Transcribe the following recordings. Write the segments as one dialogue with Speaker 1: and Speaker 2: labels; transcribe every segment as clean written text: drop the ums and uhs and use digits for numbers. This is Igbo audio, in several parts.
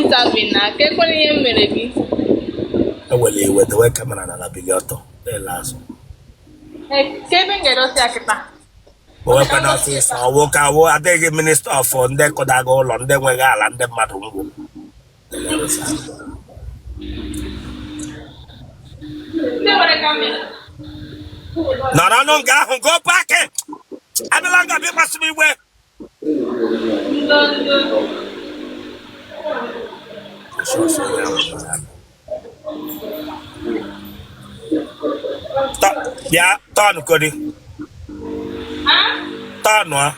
Speaker 1: Interview na ka ekwere ihe m mere gị.
Speaker 2: Ewela iwe, dewe camera n'ala, bilie ọtọ na-ele azụ.
Speaker 1: Ee, ka ebe m ga-edosi ya kịta.
Speaker 2: Owekwana ọsịsọ, ọwụ ka awụ adịghị minister of ndị kụdaga ụlọ, ndị nweghị ala, ndị mmadụ ngwụ.
Speaker 1: Ndị nwere camera.
Speaker 2: Nọrọ nụ nga ahụ, go back. Abịala nga bịa kpasu m iwe.
Speaker 1: Ndo ndo.
Speaker 2: Bịa turn kodi. Turn a.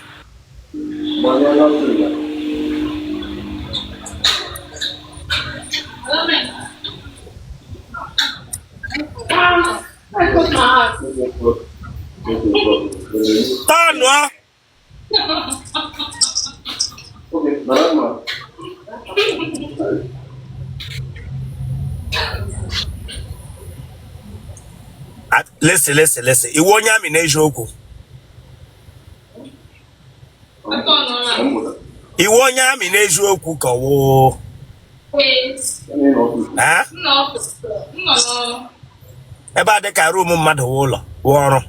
Speaker 2: Turn a. Listen, listen, listen. Ị wụ onye army n'eziokwu? Ị wụ onye army n'eziokwu ka ọ wụ? Ebe a dịka room mmadụ wụ ụlọ wụ ọrụ.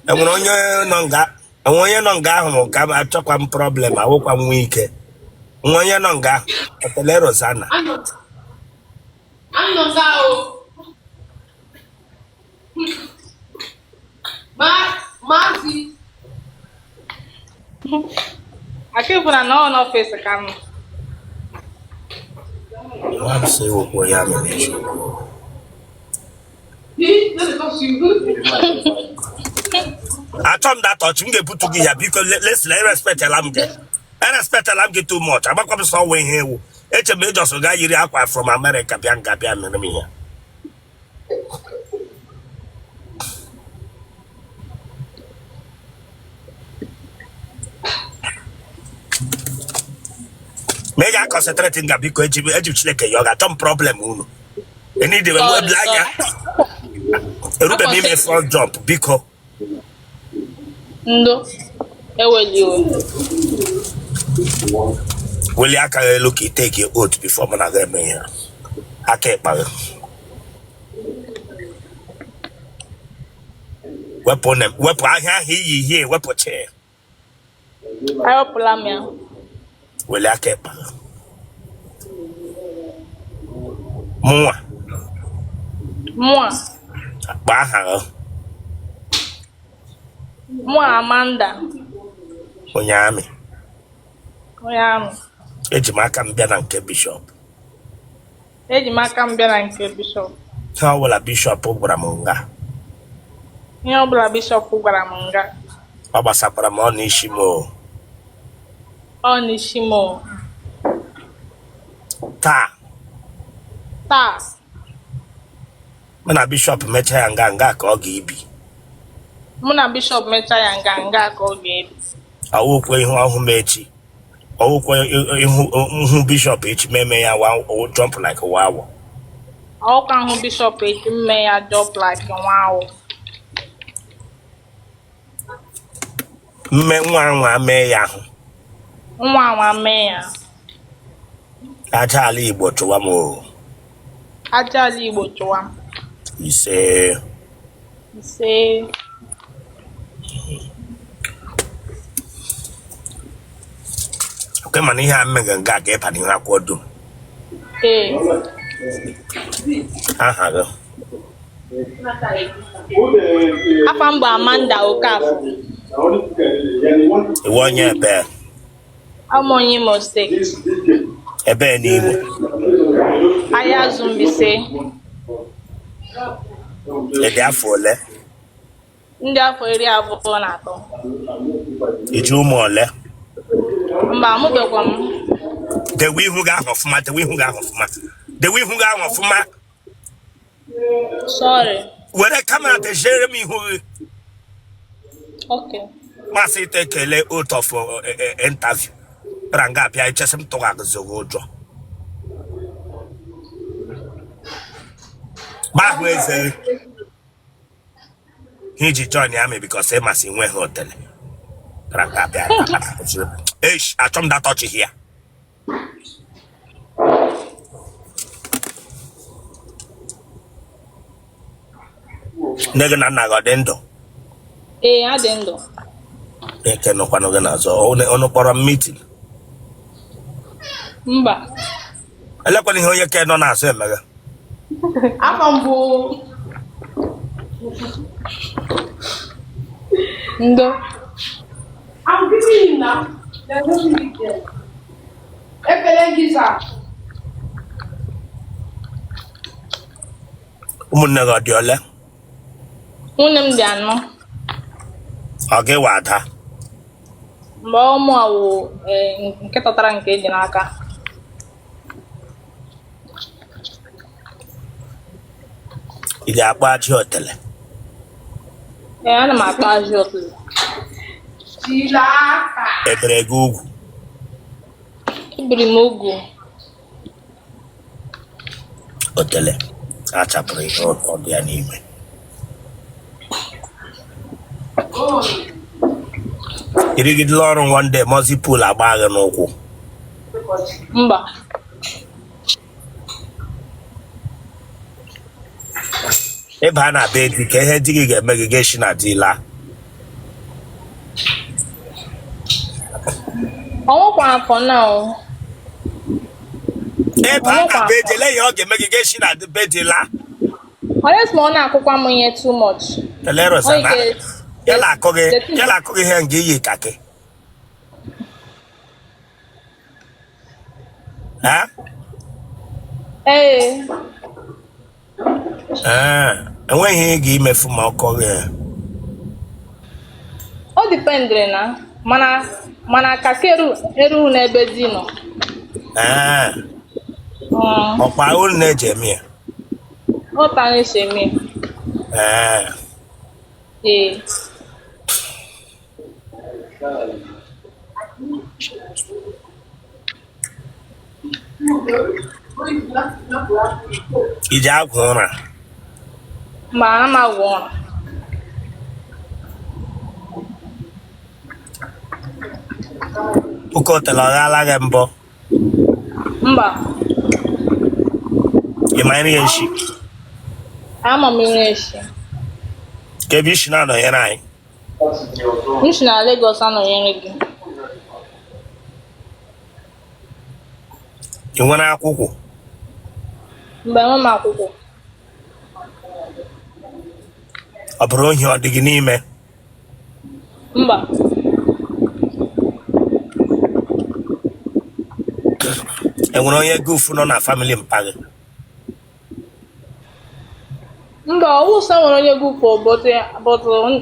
Speaker 2: Enwere onye nọ nga, enwe onye nọ nga ahụ ka m achọkwa m problem, awụkwa m nwa ike nwa onye nọ nga ahụ otele Rosanna.
Speaker 1: Maazị Akịbụna na ọ n'office ka m.
Speaker 2: Nwa m sị wokwu onye army n'eziokwu. Achọ m that ọchị m ga-ebutu gị ya biko. Listen, erespectela m gị, erespectela m gị too much. Agbakwa m sọ ọnwa ihe ewu eche m ejọsọ gaa yiri akwa from America bịa nga bịa mere m ihe. Ma ị ga-aconcentrate nga biko, eji eji Chineke ya ọ ga-achọ m problem unu enidebe m ebule anya erube m ime front jump biko.
Speaker 1: Ndo, ewela iwe.
Speaker 2: Welie aka gị elu ka ị take oath before mụ na gị eme ihe. Aka ịkpa gị wepụ wepụ ahịa ahụ iyi ihe wepụcha ya.
Speaker 1: Ewepụla m ya.
Speaker 2: Welie aka ịkpa gị. Mụnwa.
Speaker 1: Mụa.
Speaker 2: Kpọọ aha gị.
Speaker 1: Mụa Amanda.
Speaker 2: Onye army.
Speaker 1: Onye army.
Speaker 2: Eji m aka m bịa na nke bishọp.
Speaker 1: Eji m aka m bịa na nke bishọp.
Speaker 2: Ihe ọbụla bishọp gwara m nga.
Speaker 1: Ihe ọbụla bishọp gwara m nga.
Speaker 2: Ọ gbasakwara m ọ n'isi m o.
Speaker 1: Ọ n'isi m o.
Speaker 2: Taa.
Speaker 1: Taa.
Speaker 2: Mụ na bishọp mechaa ya nga nga ka ọ ga-ebi.
Speaker 1: Mụ na bishọp mechaa ya nga nga ka ọ ga-ebi.
Speaker 2: Ọwụkwa ihu ọhụ m echi. Ọwụkwa ihu hụ bishọp echi m eme ya jump like nwa awọ.
Speaker 1: Ọwụkwa hụ bishọp echi m mee ya jump like nwa awọ.
Speaker 2: Mme nwa nwa mee ya ahụ.
Speaker 1: Nwa nwa mee ya.
Speaker 2: Aja ala Igbo chụwa m o.
Speaker 1: Aja ala Igbo chụwa m.
Speaker 2: Ise.
Speaker 1: Ise.
Speaker 2: Oke mana ihe a mmega nga ga-ịba n'ihu akwụkwọ dum.
Speaker 1: Ee.
Speaker 2: Aha gị?
Speaker 1: Afa m bụ Amanda Okafọ.
Speaker 2: Ị wụ onye ebe?
Speaker 1: Abụ m onye Imo steeti.
Speaker 2: Ebe n'Imo?
Speaker 1: Ahiazu Mbaise.
Speaker 2: Ị dị afọ ole?
Speaker 1: M dị afọ 23.
Speaker 2: I ji ụmụ ole?
Speaker 1: Mba, amụbekwa m.
Speaker 2: Dewe ihu gị ahụ ọfụma, dewe ihu gị ahụ ọfụma, dewe ihu gị ahụ ọfụma.
Speaker 1: Sorry.
Speaker 2: Were camera deziere m ihu gị.
Speaker 1: Okay.
Speaker 2: Masị ite ekele oath of interview. Bịara nga abịa ichesị m tụga gị ụjọ. Gbahụ eze gị. Ihe iji join army because ị masị nwe ha otele. Bịara nga bịa eish, achọ m that ọchị here. Nne gị na nna gị ọ dị ndụ?
Speaker 1: Ee, ha dị ndụ.
Speaker 2: Eke nọkwanụ gị n'azụ, unu kpọrọ m meeting?
Speaker 1: Mba.
Speaker 2: Elekwana ihe onye ke nọ n'azụ emeghe.
Speaker 3: Afọ mbụ.
Speaker 1: Ndo.
Speaker 3: I'm greeting him now. There's no music there. Ekele gị sir.
Speaker 2: Ụmụnne gị ọ dị ole?
Speaker 1: Ụmụnne m dị anọ.
Speaker 2: Ọ gị wụ ada?
Speaker 1: Mgbe ụmụ a wụ nke tọtara nke e ji n'aka.
Speaker 2: Ị ga-akpọ ajị otele?
Speaker 1: Ee, ana m akpọ ajị otele.
Speaker 2: E bere gị ugwu?
Speaker 1: Ebiri m ugwu.
Speaker 2: Otele achapụrụ ihe ụtọ dị ya n'ime. Ị rụgidela ọrụ one day mozzie pole agba gị n'ụkwụ?
Speaker 1: Mba.
Speaker 2: Ị baa na be di, kee ihe di gị ga-eme gị ga-esi na di laa?
Speaker 1: Ọ nwekwa for now.
Speaker 2: Ị baa na be di, ele ihe ọ ga-eme gị ga-esi na be di laa?
Speaker 1: Unless ma ọ na-akụkwa m ihe too much.
Speaker 2: Ele Rosanna, ya na-akụ gị ihe nga iyi kakị. Ha?
Speaker 1: Ee.
Speaker 2: Ee, enweghị ihe ị ga-emefu ma ọ kụọ gị.
Speaker 1: O dependịrị na mana mana kaki erughị n'ebe di nọ.
Speaker 2: Ee. Ọkpa unu na-eji eme ya.
Speaker 1: Ọ ta na-esi eme.
Speaker 2: Ee.
Speaker 1: Ee.
Speaker 2: I ji agwọ ụra?
Speaker 1: Mba, ana m agwọ ụra.
Speaker 2: Oke otele ọ ghala gị mbọ?
Speaker 1: Mba.
Speaker 2: Ị ma nri esi?
Speaker 1: Ama m nri esi.
Speaker 2: Kee ebe i si na-anọnyere anyị?
Speaker 1: M si na Lagos anọnyere gị.
Speaker 2: Ị nwere akwụkwọ?
Speaker 1: Mba, enwe m akwụkwọ.
Speaker 2: Ọbara ohi ọ dị gị n'ime?
Speaker 1: Mba.
Speaker 2: Enwere onye gufu nọ na family mpa gị?
Speaker 1: Mba, ọwụ sọ nwere onye gufu, but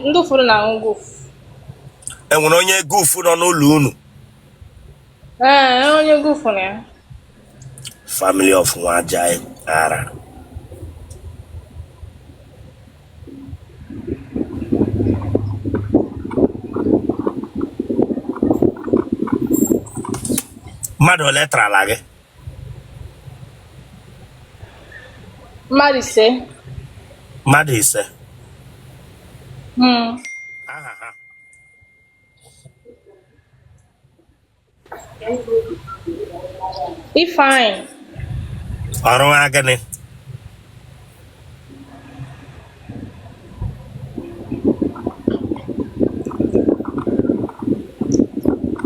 Speaker 1: ndị ụfọdụ na-aṅụ gufu.
Speaker 2: Enwere onye gufu nọ n'ụlọ unu?
Speaker 1: Ee, onye gufu na ya.
Speaker 2: Family of Nwajai ara. Mmadụ ole tarala gị?
Speaker 1: Mmadụ ise.
Speaker 2: Mmadụ ise? Aha ha?
Speaker 1: Ifeanyị.
Speaker 2: Ọrụ ha gịnị?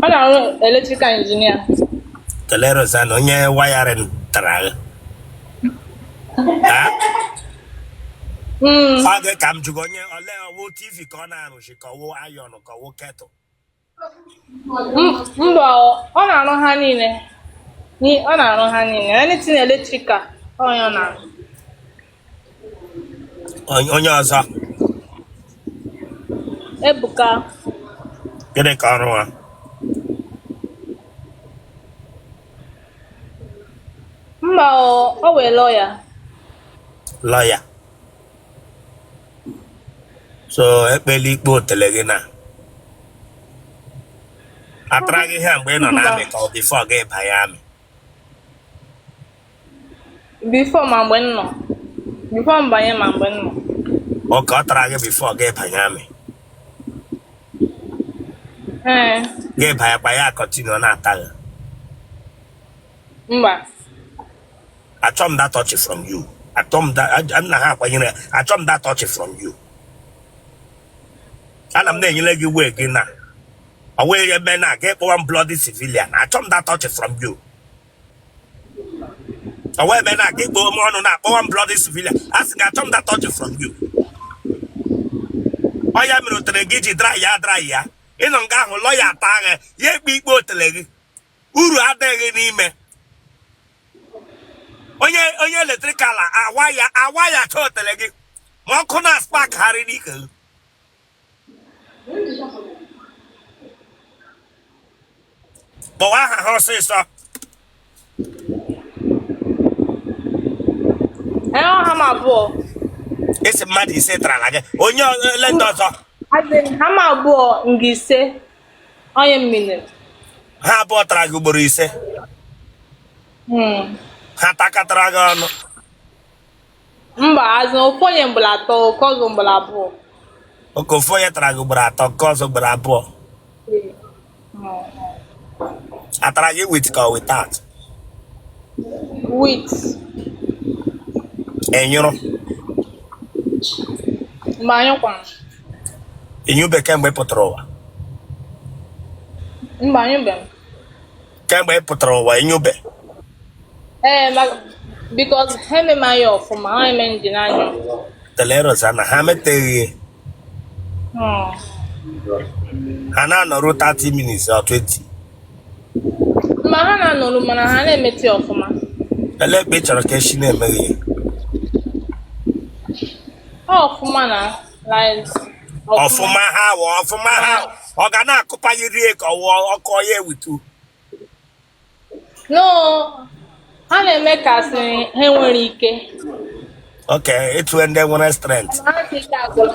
Speaker 1: Ọ na-arụ electrical engineer.
Speaker 2: Kelee Rosanna, onye wiring tara gị. Ọ gị ka m jụgo, onye ole ọwụ TV ka ọ na-arụzi, ka ọwụ iron, ka ọwụ kettle?
Speaker 1: Mba, ọ na-arụ ha niile. Ọ na-arụ ha niile. Anything electrical, ọ ya na-arụ.
Speaker 2: Onye ọzọ?
Speaker 1: Ebuka.
Speaker 2: Gịnị ka ọrụ ha?
Speaker 1: Mba, ọ wụ lawyer.
Speaker 2: Lawyer. So ekpela ikpe otele gị na atara gị ihe a mgbe ị nọ n'army ka ọ before gị banye army?
Speaker 1: Before ma mgbe m nọ. Before m banye ma mgbe m nọ.
Speaker 2: Ọ ka ọ tara gị before gị banye army?
Speaker 1: Ee.
Speaker 2: Gị banyekwa ya continue na-ata gị?
Speaker 1: Mba.
Speaker 2: Achọ m that touch from you. Achọ m that m na ha akwanyere ya. Achọ m that touch from you. Ana m na-enyere gị wee gị na ọ wee ebe na gị kpọwa m bloody civilian. Achọ m that touch from you. Ọ wee ebe na gị kpọọ m ọnụ na akpọwa m bloody civilian. A sị gị achọ m that touch from you. Ọ ya mere otere gị ji dry ya dry ya. Ịnọ nga ahụ lọya ata agha ya ekpe ikpe otele gị. Uru adịghị n'ime onye onye electrical awa ya awa ya chọọ otele gị ma ọkụ na spark gharị n'ike gị. Kpọwa aha ha ọsịsọ.
Speaker 1: Ee, ọ ha ma abụọ.
Speaker 2: Ị sị mmadụ ise tarala gị onye ele ndị ọzọ?
Speaker 1: As in, ha ma abụọ nga ise onye mmiri.
Speaker 2: Ha abụọ tara gị ugboro ise? Ha takatara gị ọnụ?
Speaker 1: Mba, as in ofu onye mgboro atọ, nke ọzọ mgboro abụọ.
Speaker 2: Okay, ofu onye tara gị ugboro atọ, nke ọzọ ugboro abụọ. Atara gị with ka without?
Speaker 1: With.
Speaker 2: Ị nyụrụ?
Speaker 1: Mba, anyụkwa.
Speaker 2: Ị nyụbe kemgbe ị pụtara ụwa?
Speaker 1: Mba, anyụbe m.
Speaker 2: Kemgbe ị pụtara ụwa ị nyụbe?
Speaker 1: Ee, because ha eme m anya ọfụma, ha eme m ji n'anya.
Speaker 2: Tele Rosanna, ha meteghị. Ha na-anọrụ 30 minutes or 20?
Speaker 1: Ma ha na-anọrụ mana ha na-emete ọfụma.
Speaker 2: Ele ebe ị chọrọ ka esi na-emeghị ya?
Speaker 1: Ọ ọfụma na like
Speaker 2: ọfụma ha wụ ọfụma ha ọ ga na-akụpanyere ya ka ọwụ ọkụ ya ewitu?
Speaker 1: No, ha na-eme ka asị ha nwere ike.
Speaker 2: Okay, etu ndị nwere strength.
Speaker 1: Ha sị ike agwụla.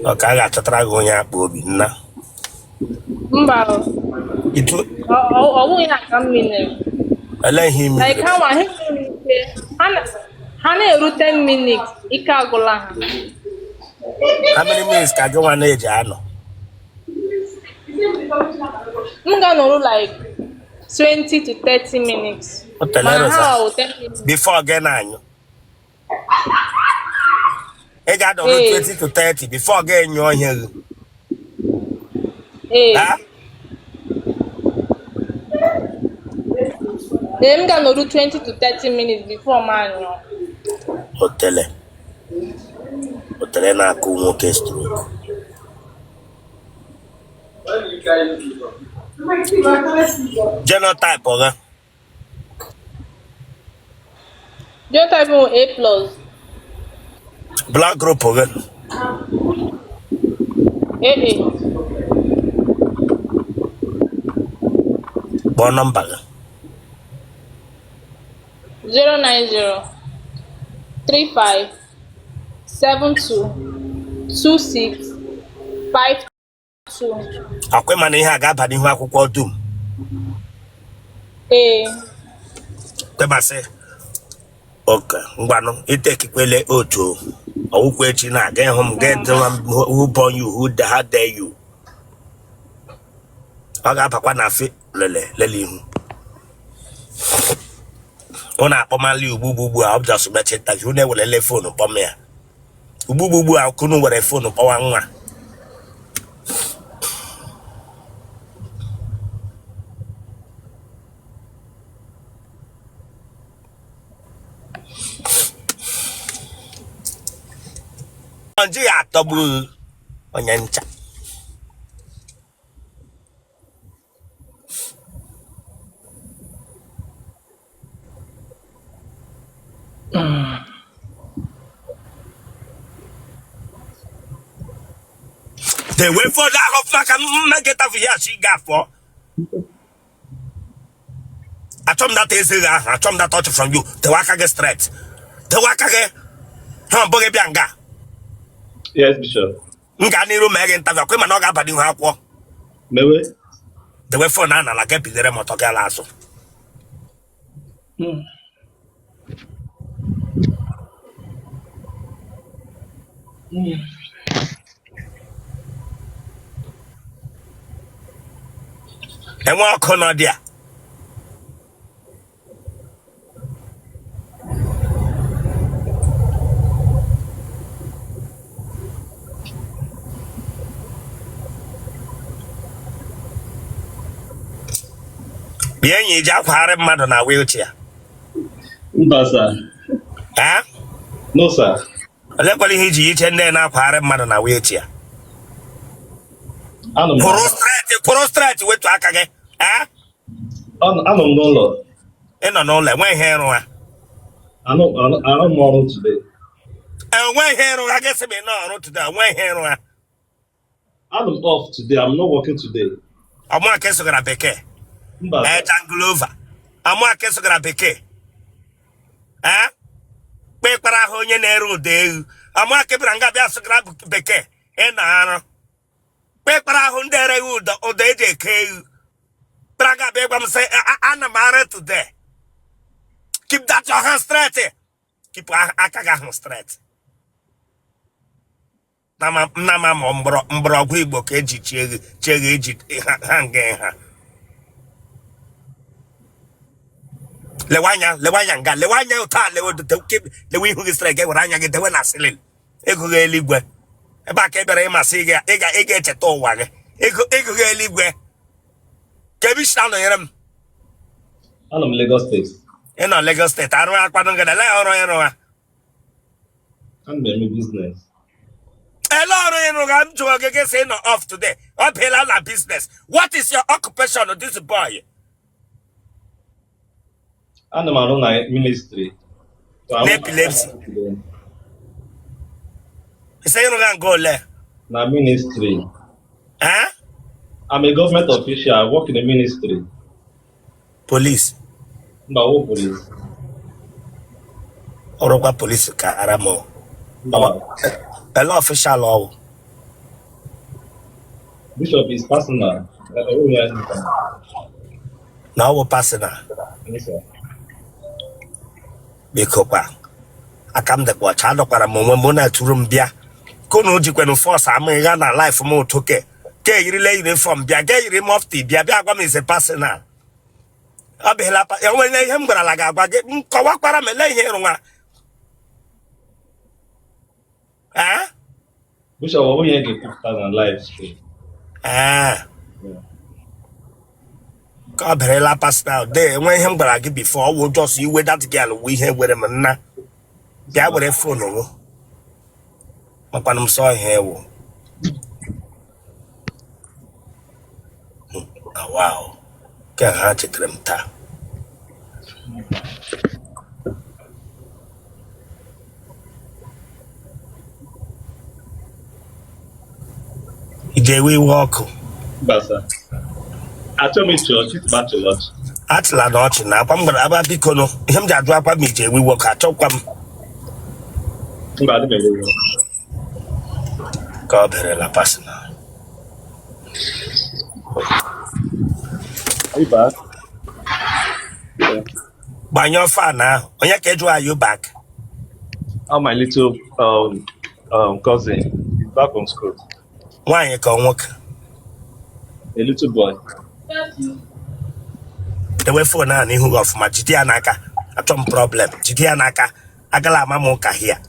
Speaker 2: Okay, a ga-achọtara gị onye akpa obi nna.
Speaker 1: Mba.
Speaker 2: Itu
Speaker 1: Ọ bụghị na ka mmiri.
Speaker 2: Ele ihe ime?
Speaker 1: Like ha nwa ha nwere ike ha na-eru 10 minutes ike agwụla ha.
Speaker 2: How many minutes ka gị nwa na-eji anọ?
Speaker 1: M ga-anọrụ like 20 to 30 minutes.
Speaker 2: O tele
Speaker 1: Mana
Speaker 2: Rosa.
Speaker 1: ha wụ 10 minutes.
Speaker 2: Before gị na-anyụ ị ga-anọrụ
Speaker 1: Ee.
Speaker 2: 20 to 30 before gị nyụọ ihe gị?
Speaker 1: Ee.
Speaker 2: Ha?
Speaker 1: Ee, m ga-anọrụ 20 to 30 minutes before m anyụọ.
Speaker 2: Otele otele na-akụ nwoke stroke. Genotype gị?
Speaker 1: Genotype m A plus.
Speaker 2: Blood group gị?
Speaker 1: AA.
Speaker 2: Kpọọ nọmba gị.
Speaker 1: 090 35 72 26 52.
Speaker 2: Akwa mana ihe a ga-aba n'ihu akwụkwọ dum?
Speaker 1: Ee.
Speaker 2: Kwemasị okay, ngwanụ itekikwele otu ọwụkwa echi na-aga ịhụ m ga edema m who born you, who how dare you. Ọ ga-abakwa na fi lele lele ihu ụ na-akpọmali ugbu ugbu a. Ọ just mechi interview unu ewerele phone kpọm ya ugbu ugbu a kunu were phone kpọwa nwa. Nji ya atọgbu onye ncha. Dewe phone ahụ ọfụma ka mmekọta ya chi ga-afọ. Achọ m data eze gị ahụ. Achọ m data touch from you. Tewe aka gị straight, tewe aka gị ha ọ bụghị bịa nga.
Speaker 4: Yes, Bishop.
Speaker 2: M gaa n'iru mee gị interview kwe mana ọ ga-aba n'ihu akwụkwọ.
Speaker 4: Mewe.
Speaker 2: Dewe phone a n'ala gị bidere m ọtọ gị ala azụ. Enwe ọkụ nọ dị a. Bịa enyi, iji akwagharị mmadụ na wheelchair?
Speaker 4: Mba, sir.
Speaker 2: Eh?
Speaker 4: No, sir.
Speaker 2: Olekwala ihe iji iche ndị na-akwagharị mmadụ na wheelchair?
Speaker 4: Anọ m
Speaker 2: Kwụrụ straight, kwụrụ straight, wetu aka gị. Eh?
Speaker 4: Anọ m n'ụlọ.
Speaker 2: Ị nọ n'ụlọ, enwe ihe ịrụ ha?
Speaker 4: Anọ arụ m ọrụ today.
Speaker 2: Enwe ihe ịrụ ha? Gị sị m ị nọ ọrụ today, enwe ihe ịrụ ha?
Speaker 4: Anọ m off today. I'm not working today.
Speaker 2: Ọmụaka esogara bekee?
Speaker 4: Mba, sir.
Speaker 2: Ee, Janglova, ọmụaka esogara bekee. Ee, kpe kpara ahụ onye na-ere ụda ewu. Ọmụaka bịara nga bịa sụgara bekee. Ị na-arụ kpe kpara ahụ ndị ereghị ụda, ụda eji eke ewu bịara nga bịa gwa m sị ana m arụ today. Keep that your hand straight. Keep aka gị ahụ straight. Na ma ma mgbọrọgwụ Igbo ka eji chie gị, chie gị eji ha nga ha. Lewe anya, lewe anya nga, lewe anya ụtọ a, lewe lewe ihu gị straight. Gị were anya gị dewe na ceiling. Ego gị eluigwe ebe a ka ị bịara ịmasị ị ị ga-echeta ụwa gị. Ego, ego gị eluigwe ka ebe isi na-anọnyere m.
Speaker 4: Anọ m Lagos State.
Speaker 2: Ị nọ Lagos State, arụ akwanụ gị ele ọrụ ịrụ ha?
Speaker 4: Ana m eme business.
Speaker 2: Ele ọrụ ịrụ ha? M jụrụ gị, gị sị ị nọ off today. Ọ bịala na business. What is your occupation, this boy?
Speaker 4: Ana m arụ na ministry. So,
Speaker 2: Na epilepsy. Ị sị ịrụ ha nga ole?
Speaker 4: Na ministry.
Speaker 2: Eh?
Speaker 4: I'm a government official. I work in the ministry.
Speaker 2: Police?
Speaker 4: Mba, wo police.
Speaker 2: Ọrụkwa police ka ara m.
Speaker 4: Mba.
Speaker 2: Ele official ọwụ?
Speaker 4: Bishop, is personal. Oh, yeah.
Speaker 2: Na ọwụ personal?
Speaker 4: Yes, sir.
Speaker 2: Biko kwa, aka m dịkwa ọcha. Adọkwara m onwe m na-eturu m bịa ka unu jikwenụ force ama ịgha na life m ụtụke ka eyirile uniform bịa, ga eyiri mufti bịa, bịa gwa m is personal. Ọ bịala enwere ihe m gwarala gị, agwa gị m kọwakwara m ele ihe ịrụ nwa. Eh?
Speaker 4: Bishop, ọ bụghị ihe ga-ekwupụta na live stream.
Speaker 2: Ee.
Speaker 4: Yeah.
Speaker 2: Ka ọ bịarịla personal de, enwe ihe m gwara gị before. Ọ wụ just iwe that girl wụ ihe were m nna. Bịa were phone m, makwanụ m sọ ihe ewu. Wow, nke ha chetara m taa. Iji ewe iwe ọkụ?
Speaker 4: Mba, sir. Achọghị m ịchị ọchị, ma achịla ọchị.
Speaker 2: Achịla na ọchị na akwa m gwara aba. Biko nụ, ihe m ji ajụ akwa m iji ewe iwe ọkụ, achọkwa m.
Speaker 4: Mba, adị m ewe iwe.
Speaker 2: Ka ọ bịarịla personal.
Speaker 4: Are you back? Yeah.
Speaker 2: Gbanyụọ fan ahụ. Onye ka ịjụ, are you back?
Speaker 4: Oh, my little cousin is back from school.
Speaker 2: Nwaanyị ka ọ nwoke?
Speaker 4: A little boy.
Speaker 2: Dewe phone ahụ n'ihu gị ọfụma, jide ya n'aka. Achọ m problem. Jide ya n'aka, agala ama m ụka hia.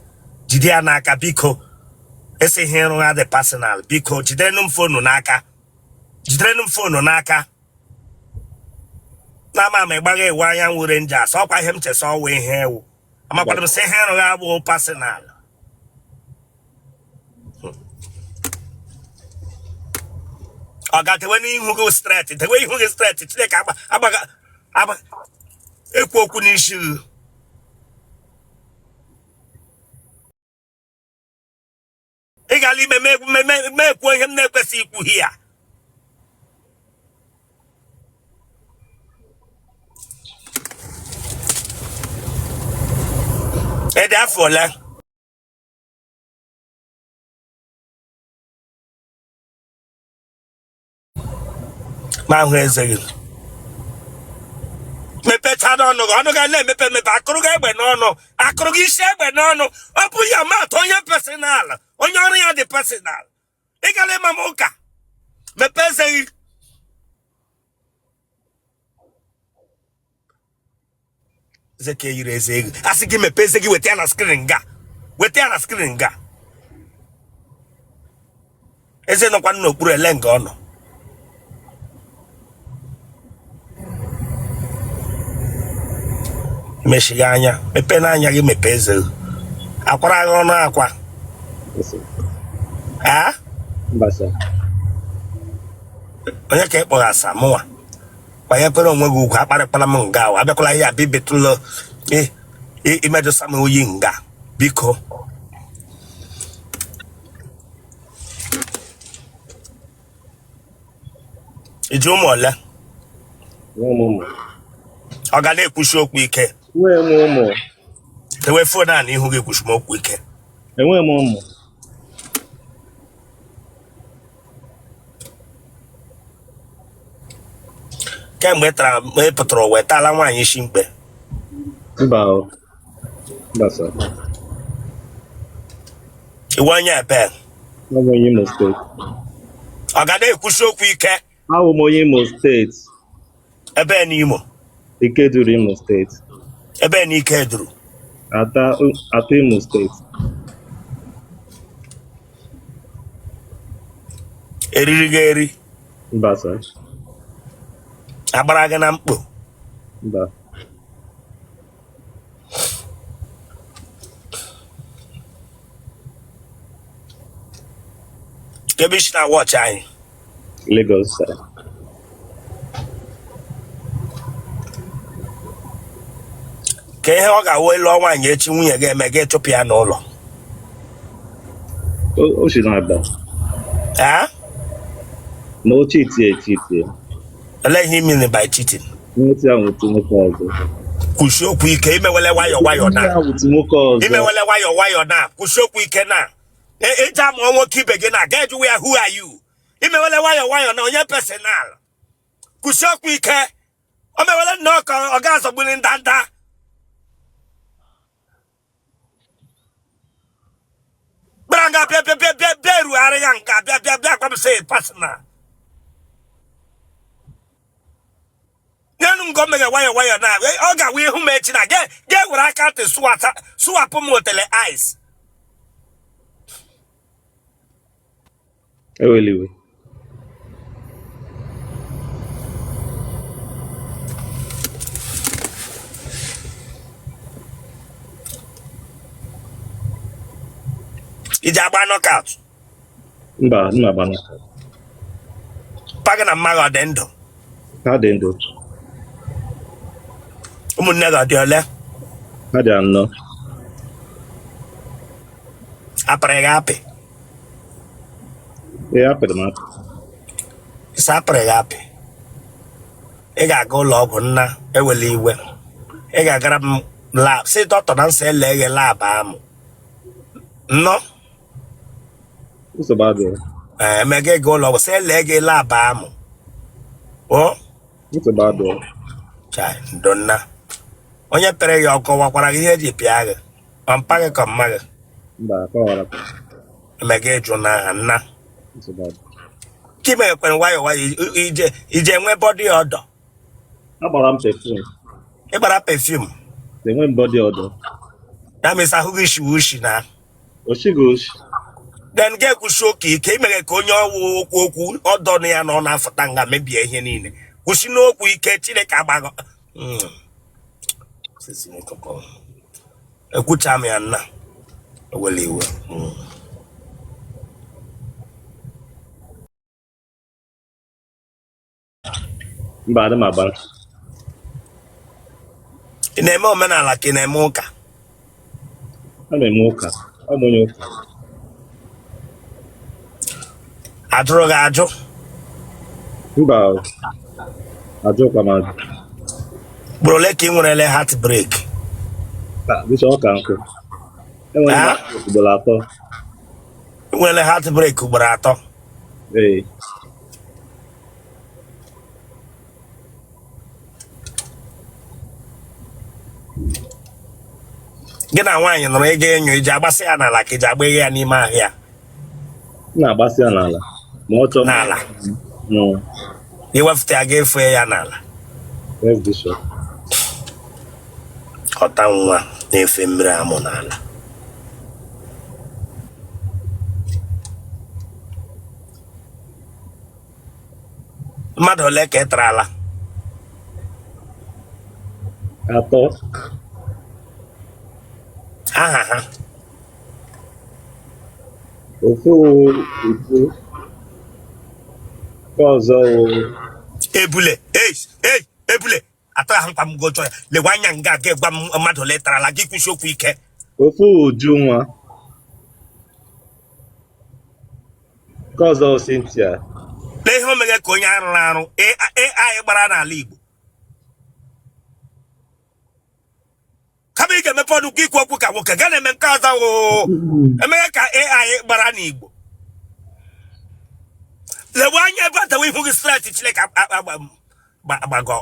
Speaker 2: Jide ya n'aka, biko. Esi ihe ịrụ ha dị personal. Biko, jidenụ m phone n'aka, jidenụ m phone n'aka. Na ama m ịgbagha iwu anyanwụ Rangers. Ọkwa ihe m chesa ọwụ ihe ewu. Amakwana m sị ihe ịrụ ha bụ personal. Ọ ga-dewe n'ihu gị straight, dewe ihu gị straight. Chineke agba agbaga agba ekwu okwu n'isi gị. Ị gara ime mee ekwuo ihe m na-ekwesịghị ikwu ya. Ị dị afọ ole? Ma ahụ eze gị mepechaa n'ọnụ gị, ọnụ gị na-emepe emepe. Akụrụ gị egbe n'ọnụ, akụrụ gị isi egbe n'ọnụ. Ọ bụ ya matụ onye personal, onye ọrụ ya dị personal. Ị gara ịma m ụka, mepee eze gị. Eze ka eyiri eze ego. Asị gị mepee eze gị weta ya na screen nga. Weta ya na screen nga. Eze nọkwa n'okpuru ele nga ọ nọ. Mechigha anya, mepee n'anya gị mepee eze gị. Akwara gị ọnụ akwa.
Speaker 4: Yes, sir.
Speaker 2: A?
Speaker 4: Mba, sir.
Speaker 2: Onye ka ị kpọrọ asa mụnwa? Kwanyekwere onwe gị ugwu akparịkwala m nga ahụ abịakwala ihe abịa ibetụlụ imejụsa m oyi nga biko i ji ụmụ ole
Speaker 4: Enwe m ụmụ.
Speaker 2: ọ ga na-ekwusi okwu ike
Speaker 4: Enwe m ụmụ.
Speaker 2: tewe phone a n'ihu gị kwusi m okwu ike
Speaker 4: Enwe m ụmụ.
Speaker 2: Kemgbe ị tara ị pụtara ụwa ị taala nwaanyị isi mkpe?
Speaker 4: Mba o. Mba sir.
Speaker 2: Ị wụ onye ebe?
Speaker 4: Abụ m onye Imo steeti.
Speaker 2: Ọ ga na-ekwusi okwu ike.
Speaker 4: Awụ m onye Imo steeti.
Speaker 2: Ebe n'Imo?
Speaker 4: Ikeduru, Imo steeti.
Speaker 2: Ebe n'Ikeduru?
Speaker 4: Ata Ata Imo steeti.
Speaker 2: Eriri gị eri?
Speaker 4: Mba sir.
Speaker 2: Agbara gị na mkpo?
Speaker 4: Mba.
Speaker 2: Ebe i si na-watch anyị?
Speaker 4: Lagos sir.
Speaker 2: Ka ihe ọ ga-awụ ị lụọ nwaanyị echi nwunye gị eme gị chụpụ ya n'ụlọ?
Speaker 4: O si na-aba.
Speaker 2: Ee?
Speaker 4: Ma o cheatie echeatie.
Speaker 2: Olee ihe ị mean by cheating?
Speaker 4: Nweta ya nweta nwoke ọzọ.
Speaker 2: Kwusie okwu ike, imewele nwayọ nwayọ na.
Speaker 4: Ya nweta nwoke ọzọ.
Speaker 2: Imewele nwayọ nwayọ na kwusie okwu ike na. Eji amụọ nwoke ibe gị na ga ejuwe ya who are you? Imewele nwayọ nwayọ na onye personal. Kwusie okwu ike. O mewele nnọọ ka ọ ga-azọgbuli ndanda. Gbara nga bịa bịa bịa bịa bịa erugharị ya nga bịa bịa bịa gwa m sị personal. N'elu nga o mere nwayọ nwayọ na ọ ga-awụ ihu m echi na ga ga-ewere aka ntị sụwapụ m otele ice.
Speaker 4: Ewela iwe.
Speaker 2: I ji agba knockout?
Speaker 4: Mba, m na-agba knockout.
Speaker 2: Mpa gị na mma gị ọ dị ndụ?
Speaker 4: Ha dị ndụ.
Speaker 2: Ụmụnne gị ọ dị ole?
Speaker 4: Ha dị anọ.
Speaker 2: Apịrị gị apị?
Speaker 4: Ee, apịrị m apị.
Speaker 2: Sị apịrị gị apị. Ị ga-aga ụlọ ọgwụ nna ewela iwe. Ị ga-agara m lab sị dọkịta na nsị ele gị lab amụ. Nnọọ.
Speaker 4: Nsogbu adịghị.
Speaker 2: Ee, emega ị gaa ụlọ ọgwụ sị ele gị lab amụ. O?
Speaker 4: Nsogbu adịghị.
Speaker 2: Chai, ndo nna. Onye pịrị gị ọ kọwakwara gị ihe eji pịa gị? Ọ mpa gị ka mma gị?
Speaker 4: Mba, akọwara.
Speaker 2: Emega ịjụ na aha nna.
Speaker 4: Nsogbu adịghị.
Speaker 2: Ka imekwere nwayọ nwayọ ije enwe body odour.
Speaker 4: Agbara m perfume.
Speaker 2: Ị gbara perfume?
Speaker 4: Enwe m body odour.
Speaker 2: Ya mesa ahụ gị shiwe ushi na.
Speaker 4: O shighị oshi.
Speaker 2: Then ga ekwusi okwu ike imeghe ka onye ọwụ okwu okwu ọdọ na ya na ọ na-afụta nga mebie ihe niile. Kwusi n'okwu ike Chineke agbago. Ekwucha m ya nna. Ewela iwe.
Speaker 4: Mba, adị m agba.
Speaker 2: Ị na-eme omenala ka ị na-eme ụka?
Speaker 4: A na-eme ụka. Ọ bụ onye ụka.
Speaker 2: Ajụrụ gị ajụ?
Speaker 4: Mba, ajụkwa m ajụ.
Speaker 2: Ugboro ole ka ị nwerele heart break?
Speaker 4: Bishop ọ ka nkụ. Enwere m ugboro atọ.
Speaker 2: Ị nwerele heart break ugboro atọ?
Speaker 4: Ee.
Speaker 2: Gị na nwaanyị nọrọ ịga enyo iji agbasị ya n'ala ka iji agba ya n'ime ahịa?
Speaker 4: M na-agbasị ya n'ala ma ọ chọọ.
Speaker 2: N'ala? Iwefụta ya ga-efe ya n'ala?
Speaker 4: Yes, Bishop.
Speaker 2: Ọta nwa na-efe mmiri amụ n'ala. Mmadụ ole ka ị tarala?
Speaker 4: Atọ.
Speaker 2: Aha ha.
Speaker 4: Ofu wụ Uju. Nke ọzọ wụ
Speaker 2: Ebule, ei, ei, ebule. Atara ha nkwa m gị chọọ ya. Lewe anya nga gị gwa m mmadụ ole ị tarala gị kwusi okwu ike.
Speaker 4: Ofu wụ Ujunwa. Nke ọzọ wụ Cynthia.
Speaker 2: Lee ihe o meghe ka onye arụrụ arụ AI gbara n'ala Igbo. Kama ị ga-emepe ọnụ ikwu okwu ka nwoke ga na-eme nke ọzọ oo emeghe ka AI gbara n'Igbo. Lewe anya ebe a dewe ihu gị straight Chineke agbago.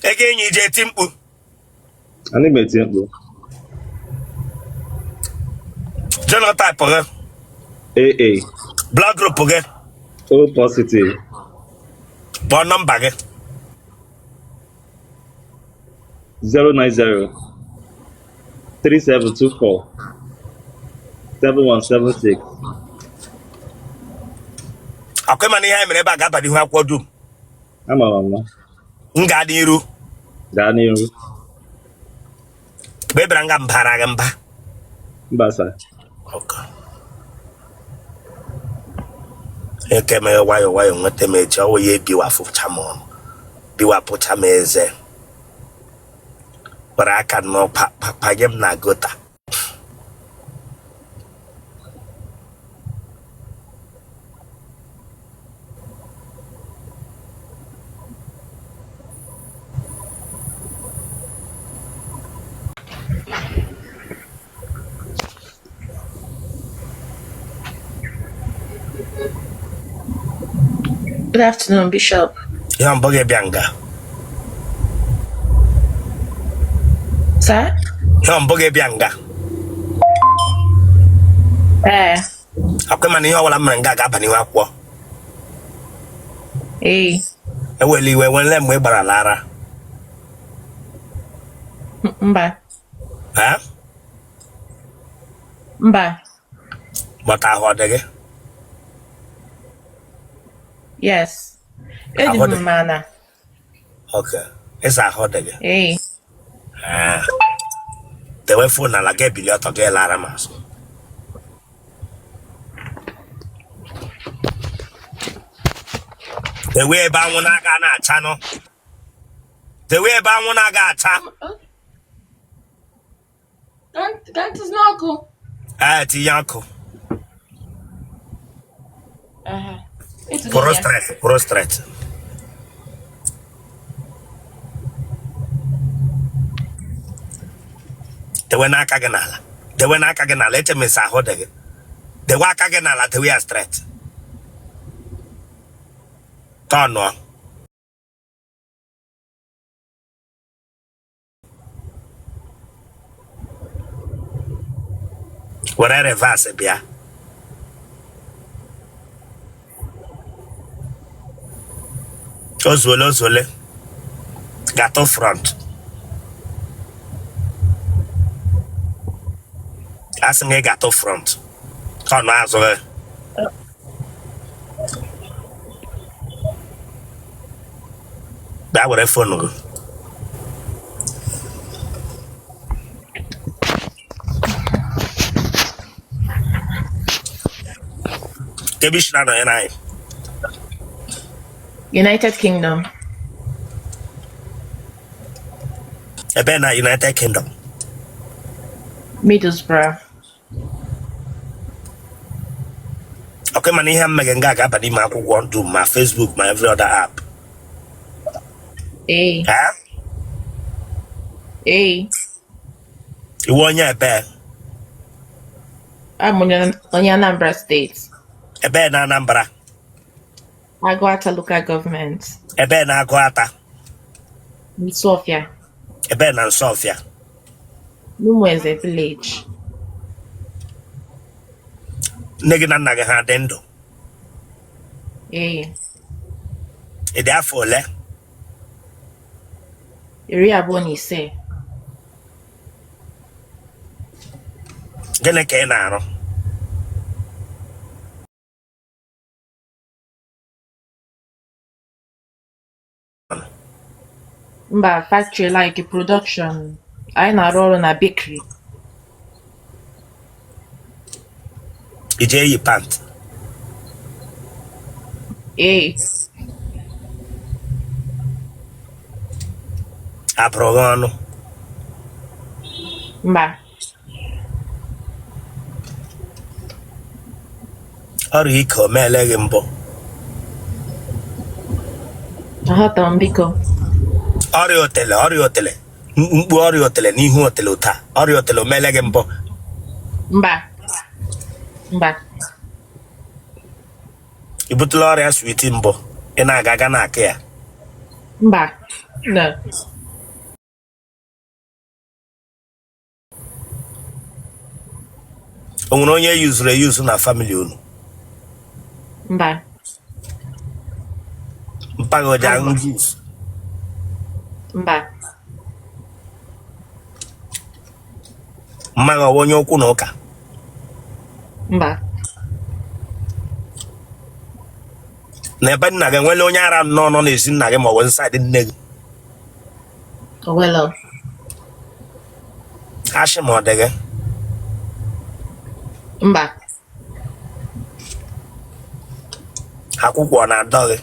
Speaker 2: Ego enyi iji eti mkpu.
Speaker 4: Ana m eti mkpu.
Speaker 2: Genotype gị?
Speaker 4: AA.
Speaker 2: Blood group gị?
Speaker 4: O positive.
Speaker 2: Kpọọ nọmba gị.
Speaker 4: 090 3724 7176.
Speaker 2: Ọkwa ịma na ihe anyị mere ebe a ga-aba n'ihu akwụkwọ dum.
Speaker 4: Ama m ama.
Speaker 2: M gaa n'iru.
Speaker 4: Gaa n'iru.
Speaker 2: Mgbe ị bịara nga m bara gị mba?
Speaker 4: Mba sir.
Speaker 2: Okay. Eke mere nwayọọ nwayọọ nweta m echi ọwụ ya ebiwafụcha m ọnụ biwapụcha m eze were aka nnọọ panye m na gutter.
Speaker 5: Good afternoon, Bishop.
Speaker 2: Ihe mbụ gị bịa nga?
Speaker 5: Sir?
Speaker 2: Ihe mbụ gị bịa nga?
Speaker 5: Ee.
Speaker 2: Ọkwa ịma na ihe ọbụla m mere nga ga-aba n'ihu akwụkwọ.
Speaker 5: Ee.
Speaker 2: Ewela iwe, nwere mgbe ị gbara ara?
Speaker 5: Mba.
Speaker 2: Ha?
Speaker 5: Mba.
Speaker 2: Gbata ahụ ọ dị gị?
Speaker 5: Yes. Eji
Speaker 2: Ahụ dị.
Speaker 5: m mana.
Speaker 2: Okay. Ịsa ahụ dị gị?
Speaker 5: Ee.
Speaker 2: Ah. Dewe phone ala gị ebili ọtọ gị lara m azụ. Dewe ebe anwụ na-aga na-achanụ. Dewe ebe anwụ na-aga acha.
Speaker 3: Ka m tinye ọkụ.
Speaker 2: Ee, tinye ọkụ. Kwụrụ straight, kwụrụ straight. Dewe n'aka gị n'ala. Dewe n'aka gị n'ala, eche m ịsa ahụ dị gị. Dewe aka gị n'ala, dewe ya straight. Tọnụọ. Were reverse bịa. Ozuole ozuole. Gatụ front. Asị m gị gatụ front. Tọnụ azụ gị. Bịa were phone gị. Ebe i si na-anọnyere anyị?
Speaker 5: United Kingdom.
Speaker 2: Ebe na United Kingdom?
Speaker 5: Middlesbrough.
Speaker 2: Ọkwa ịma na ihe m meghe nga ga-aba n'ime akwụkwọ dum, ma Facebook ma every other app.
Speaker 5: Ee.
Speaker 2: Eh?
Speaker 5: Ee.
Speaker 2: Ị wụ onye ebe?
Speaker 5: Abụ m onye Anambra State.
Speaker 2: Ebe na Anambra?
Speaker 5: Agụata Local Government.
Speaker 2: Ebe na Agụata?
Speaker 5: Nsụọfịa.
Speaker 2: Ebe na Nsụọfịa?
Speaker 5: N'Ụmụeze village.
Speaker 2: Nne gị na nna gị ha dị ndụ?
Speaker 5: Ee.
Speaker 2: Ị dị afọ ole?
Speaker 5: 25.
Speaker 2: Gịnị ka ị na-arụ?
Speaker 5: Mba, factory like production. Anyị na-arụ ọrụ na bakery.
Speaker 2: I ji eyi pant?
Speaker 5: Ee.
Speaker 2: Abụrụ gị ọnụ?
Speaker 5: Mba.
Speaker 2: Ọrịa ike o meele gị mbụ?
Speaker 5: Aghọtara m, biko.
Speaker 2: Ọrịa otele, ọrịa otele, mkpu ọrịa otele n'ihu otele ụta, ọrịa otele o meele gị mbụ?
Speaker 5: Mba, mba.
Speaker 2: I butela ọrịa switi mbụ ị na-aga aga na-akụ ya?
Speaker 5: Mba, no.
Speaker 2: O nwere onye yuzuru eyuzu na family unu?
Speaker 5: Mba.
Speaker 2: Mpa gị o ji aṅụ juice?
Speaker 5: Mba.
Speaker 2: Mma gị ọ wụ onye okwu na ụka?
Speaker 5: Mba.
Speaker 2: Na ebe nna gị enwela onye ara nọ nọ n'ezi nna gị ma ọ bụ nside nne gị?
Speaker 5: Owelo.
Speaker 2: Ashị ma ọ dị gị?
Speaker 5: Mba.
Speaker 2: Akwụkwụ ọ na-adọ gị?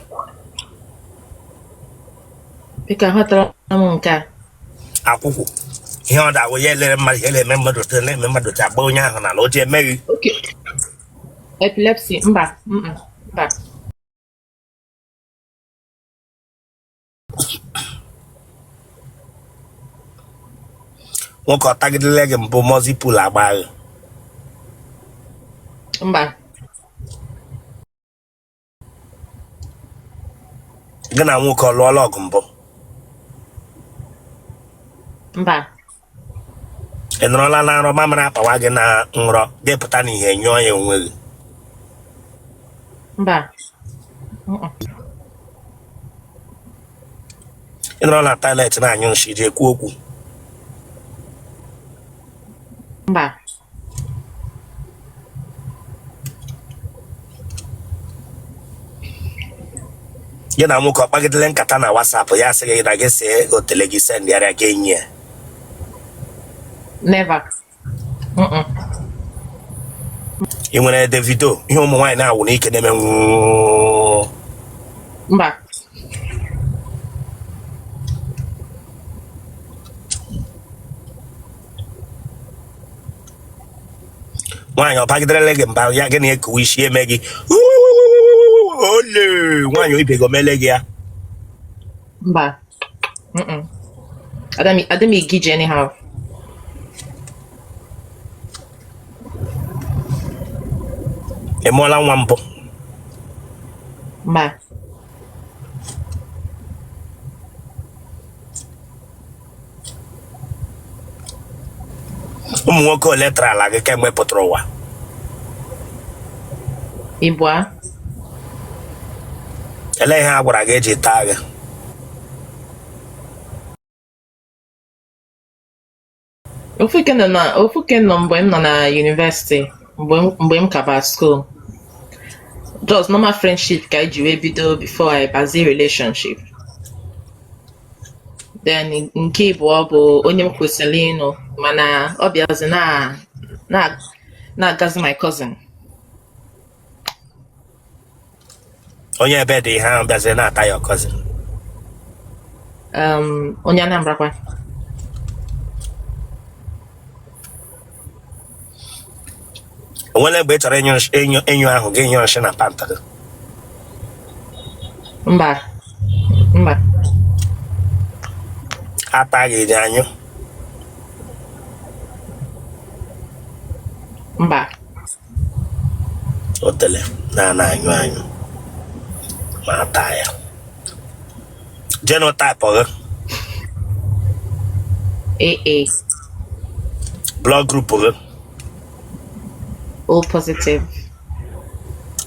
Speaker 5: Biko, aghọtara m nke a.
Speaker 2: Akwụkwụ ihe ọ da-awụ ya elere mmadụ ihe na-eme mmadụ otu na-eme mmadụ otu agba onye ahụ n'ala o ji eme gị?
Speaker 5: Okay. Epilepsy, mba, mba.
Speaker 2: Nwoke ọ tagidele gị mbụ mozipul agba gị?
Speaker 5: Mba.
Speaker 2: Gị na nwoke ọ lụọla ọgụ mbụ?
Speaker 5: Mba.
Speaker 2: Ị nọrọla na nrọ mamịrị akpawa gị na nrọ gị pụta n'ihe nyụọ ya onwe gị?
Speaker 5: Mba.
Speaker 2: Ị nọrọ na toilet na-anyụ nshi ji ekwu okwu?
Speaker 5: Mba.
Speaker 2: Gị na nwoke ọ kpagidele nkata na WhatsApp ya sị gị na gị see otele gị sendịara gị enyi ya?
Speaker 5: Never.
Speaker 2: Ị nwere Davido ihe ụmụ nwaanyị na-awụ n'ike na-eme nwụụ?
Speaker 5: Mba.
Speaker 2: Nwaanyị ọ bagiderele gị mba ya gị na-ekowe isi eme gị ole nwaanyị ibe gị omele gị ya?
Speaker 5: Mba. Ada m egije anyhow.
Speaker 2: Ị mụọla nwa mbụ?
Speaker 5: Mba.
Speaker 2: Ụmụ nwoke ole tarala gị kemgbe pụtara ụwa?
Speaker 5: Ịbụa.
Speaker 2: Elee ihe a gwara gị eji taa gị?
Speaker 5: Ofuke nọ mgbe m nọ na university, mgbe m ka ba school. Just normal friendship ka anyị ji wee bido before anyị bazie relationship. Then nke ịbụọ bụ onye m kwesịrị ịnụ mana ọ bịazi na na na-agazi my cousin.
Speaker 2: Onye ebe dị ihe ahụ bịaziri na-ata ya cousin?
Speaker 5: Onye Anambra kwa.
Speaker 2: O nwere mgbe ị chọrọ ịnyụ ahụ gị nyụọ nshị na pant gị?
Speaker 5: Mba, mba.
Speaker 2: Ata gị ji anyụ?
Speaker 5: Mba.
Speaker 2: Otele na-ana anyụ anyụ ma ata ya. Genotype gị?
Speaker 5: AA.
Speaker 2: Blood group gị?
Speaker 5: O positive.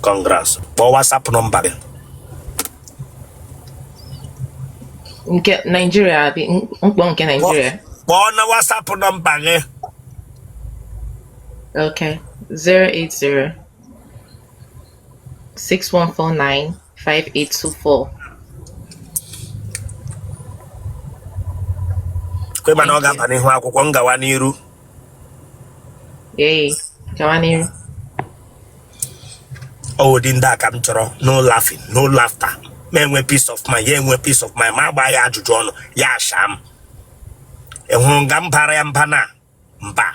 Speaker 2: Congrats. Kpọọ WhatsApp nọmba gị.
Speaker 5: Nke Nigeria abi m kpọọ nke Nigeria?
Speaker 2: Kpọọ na WhatsApp nọmba gị.
Speaker 5: Okay. 080 6149 5824.
Speaker 2: Kwe mana ọ ga-aba n'ihu akwụkwọ m gawa n'iru.
Speaker 5: Ee, gawa n'iru.
Speaker 2: Ọ ụdị ndị a ka m chọrọ. No laughing, no laughter. Ma enwe peace of mind, ya enwe peace of mind. Ma agba ya ajụjụ ọnụ ya asha m. Ị hụrụ nga m bara ya mba na mba.